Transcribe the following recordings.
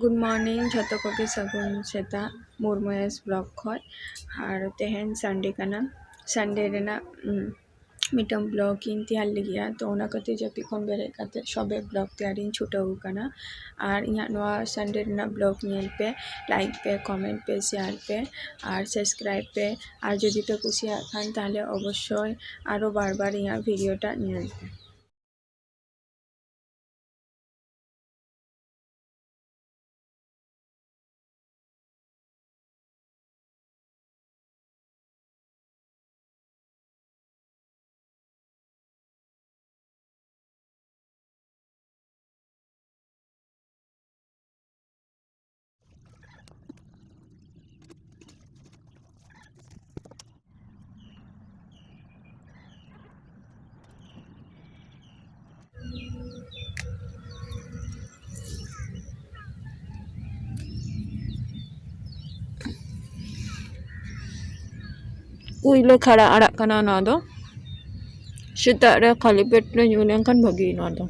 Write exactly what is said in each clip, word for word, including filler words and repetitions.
Good morning ᱡᱷᱚᱛᱚ ᱠᱚᱜᱮ, ᱥᱟᱹᱜᱩᱱ ᱥᱮᱛᱟᱜ ᱢᱩᱨᱢᱩᱭᱟᱥ vlog ᱠᱷᱚᱡ᱾ ᱟᱨ ᱛᱮᱦᱮᱧ Sunday ᱠᱟᱱᱟ, Sunday ᱨᱮᱱᱟᱜ ᱩᱢ, ᱢᱤᱫᱴᱟᱝ vlog ᱤᱧ ᱛᱮᱭᱟᱨ ᱞᱟᱹᱜᱤᱫᱼᱟ, ᱛᱚ ᱚᱱᱟ ᱠᱷᱟᱹᱛᱤᱨ ᱡᱟᱹᱯᱤᱫ ᱠᱷᱚᱱ ᱵᱮᱨᱮᱫ ᱠᱟᱛᱮ ᱥᱚᱵᱮ vlog ᱛᱮᱭᱟᱨᱤᱧ ᱪᱷᱩᱴᱟᱹᱣ ᱟᱠᱟᱱᱟ᱾ ᱟᱨ ᱤᱧᱟᱹᱜ ᱱᱚᱣᱟ Sunday ᱨᱮᱱᱟᱜ vlog ᱧᱮᱞ ᱯᱮ, like ᱯᱮ, comment ᱯᱮ, share ᱯᱮ ᱟᱨ subscribe ᱯᱮ᱾ ᱟᱨ ᱡᱩᱫᱤ ᱯᱮ ᱠᱩᱥᱤᱭᱟᱜ ᱠᱷᱟᱱ ᱛᱟᱦᱞᱮ ᱚᱵᱚᱥᱥᱳᱭ ᱟᱨᱚ ᱵᱟᱨ ᱵᱟᱨ ᱤᱧᱟᱹᱜ video ᱴᱟᱜ ᱧᱮᱞ ᱯᱮ᱾ ᱯᱩᱭᱞᱩ ᱠᱷᱟᱲᱟ ᱟᱲᱟᱜ ᱠᱟᱱᱟ ᱱᱚᱣᱟ ᱫᱚ᱾ ᱥᱮᱛᱟᱜ ᱨᱮ ᱠᱷᱟᱹᱞᱤ ᱯᱮᱴ ᱨᱮ ᱧᱩ ᱞᱮᱱᱠᱷᱟᱱ ᱵᱷᱟᱹᱜᱤ ᱱᱚᱣᱟ ᱫᱚ᱾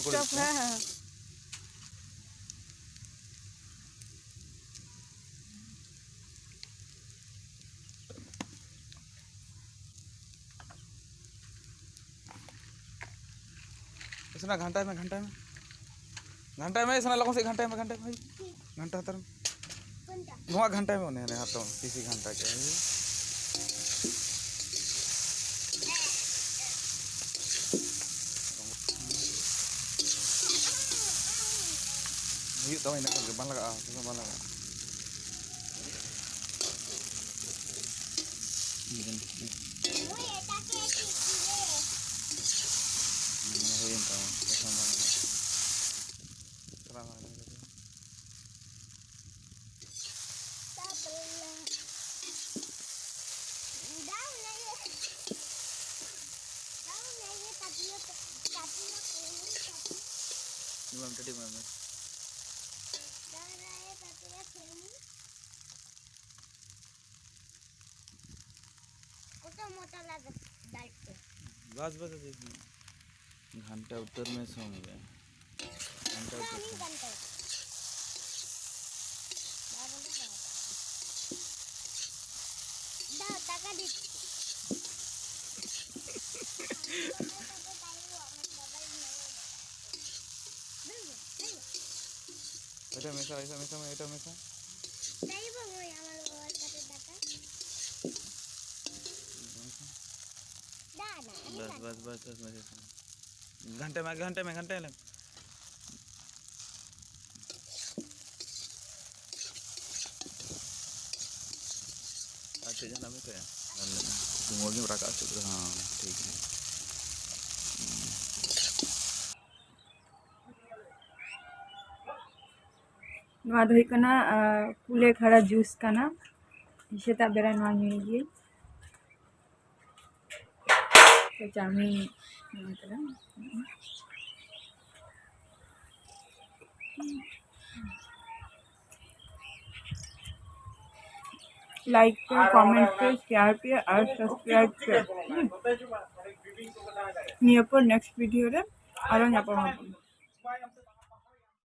ᱪᱚᱯ, ᱦᱮᱸ, ᱦᱮᱸ᱾ ᱤᱥᱤᱱᱟ, ᱜᱷᱟᱱᱴᱟᱭ ᱢᱮ, ᱜᱷᱟᱱᱴᱟᱭ ᱢᱮ᱾ ᱜᱷᱟᱱᱴᱟᱭ ᱢᱮ, ᱤᱥᱤᱱᱟ, ᱞᱚᱜᱚᱱ ᱥᱮ ᱜᱷᱟᱱᱴᱟᱭ ᱢᱮ, ᱜᱷᱟᱱᱴᱟᱭ ᱢᱮ, ᱦᱳᱭ᱾ ᱜᱷᱟᱱᱴᱟ ᱦᱟᱛᱟᱲ ᱢᱮ᱾ ᱱᱚᱣᱟ ᱜᱷᱟᱱᱴᱟᱭ ᱢᱮ, ᱚᱱᱮ, ᱚᱱᱮ ᱦᱟᱛᱟᱣ, ᱛᱤᱥᱤ ᱜᱷᱟᱱᱴᱟ ᱠᱮᱫ᱾ ᱦᱩᱭᱩᱜ ᱛᱟᱢᱟ, ᱤᱱᱟᱹ ᱠᱷᱟᱱ ᱜᱮ, ᱵᱟᱝ ᱞᱟᱜᱟᱜᱼᱟ, ᱵᱟᱝ ᱞᱟᱜᱟᱜᱼᱟ᱾ ᱦᱩᱭᱮᱱ ᱛᱟᱢᱟ, ᱪᱟᱞᱟᱣ ᱢᱟ᱾ ᱵᱟᱢ ᱴᱟᱹᱴᱤ ᱢᱟ ᱢᱮ᱾ ᱚᱛᱚ ᱢᱚᱛᱚ ᱞᱟᱜ ᱰᱟᱞ ᱯᱮ᱾ ᱵᱟᱥ, ᱵᱟᱥ, ᱵᱟᱥ᱾ ᱜᱷᱟᱱᱴᱟ ᱩᱛᱟᱹᱨ ᱢᱮ ᱥᱚᱸᱜᱮ᱾ ᱜᱷᱟᱱᱴᱟ ᱩᱛᱟᱹᱨ ᱢᱮ᱾ ᱫᱟᱜ ᱴᱟᱠᱟ ᱫᱤ᱾ এটা মেশা, এটা মেশা, এটা মেশা। তাই বাবু, আমার বাবার কাছে টাকা। না, না, আমি बस, बस, बस, बस, बस। घंटे में, घंटे में, घंटे में। अच्छा, ᱡᱟᱦᱟᱱᱟᱜ ᱢᱮᱥᱟᱭᱟ? ᱟᱨ ᱥᱩᱢᱟᱹ ᱜᱮᱢ ᱨᱟᱠᱟᱵ ᱦᱚᱪᱚ ᱠᱮᱫᱟ᱾ ᱦᱮᱸ, ᱴᱷᱤᱠ ᱜᱮᱭᱟ᱾ ᱱᱚᱣᱟ ᱫᱚ ᱦᱩᱭᱩᱜ ᱠᱟᱱᱟ, ᱟᱸ, ᱠᱩᱞᱮ ᱠᱷᱟᱲᱟ ᱡᱩᱥ ᱠᱟᱱᱟ᱾ ᱥᱮᱛᱟᱜ ᱵᱮᱲᱟ ᱱᱚᱣᱟ ᱧᱩᱭ ᱜᱮ᱾ ᱛᱚ ᱪᱟᱣᱢᱤᱱ ᱱᱚᱣᱟ ᱠᱟᱱᱟ᱾ ᱞᱟᱭᱤᱠ ᱯᱮ, ᱠᱚᱢᱮᱱᱴ ᱯᱮ, ᱥᱮᱭᱟᱨ ᱯᱮ ᱟᱨ ᱥᱟᱵᱥᱠᱨᱟᱭᱤᱵ ᱯᱮ᱾ ᱦᱩᱸ᱾ ᱱᱤᱭᱟᱹ ᱯᱚᱨ ᱱᱮᱠᱥᱴ ᱵᱷᱤᱰᱤᱭᱳ ᱨᱮ ᱟᱨᱚ ᱧᱟᱯᱟᱢ ᱟᱵᱚᱱ᱾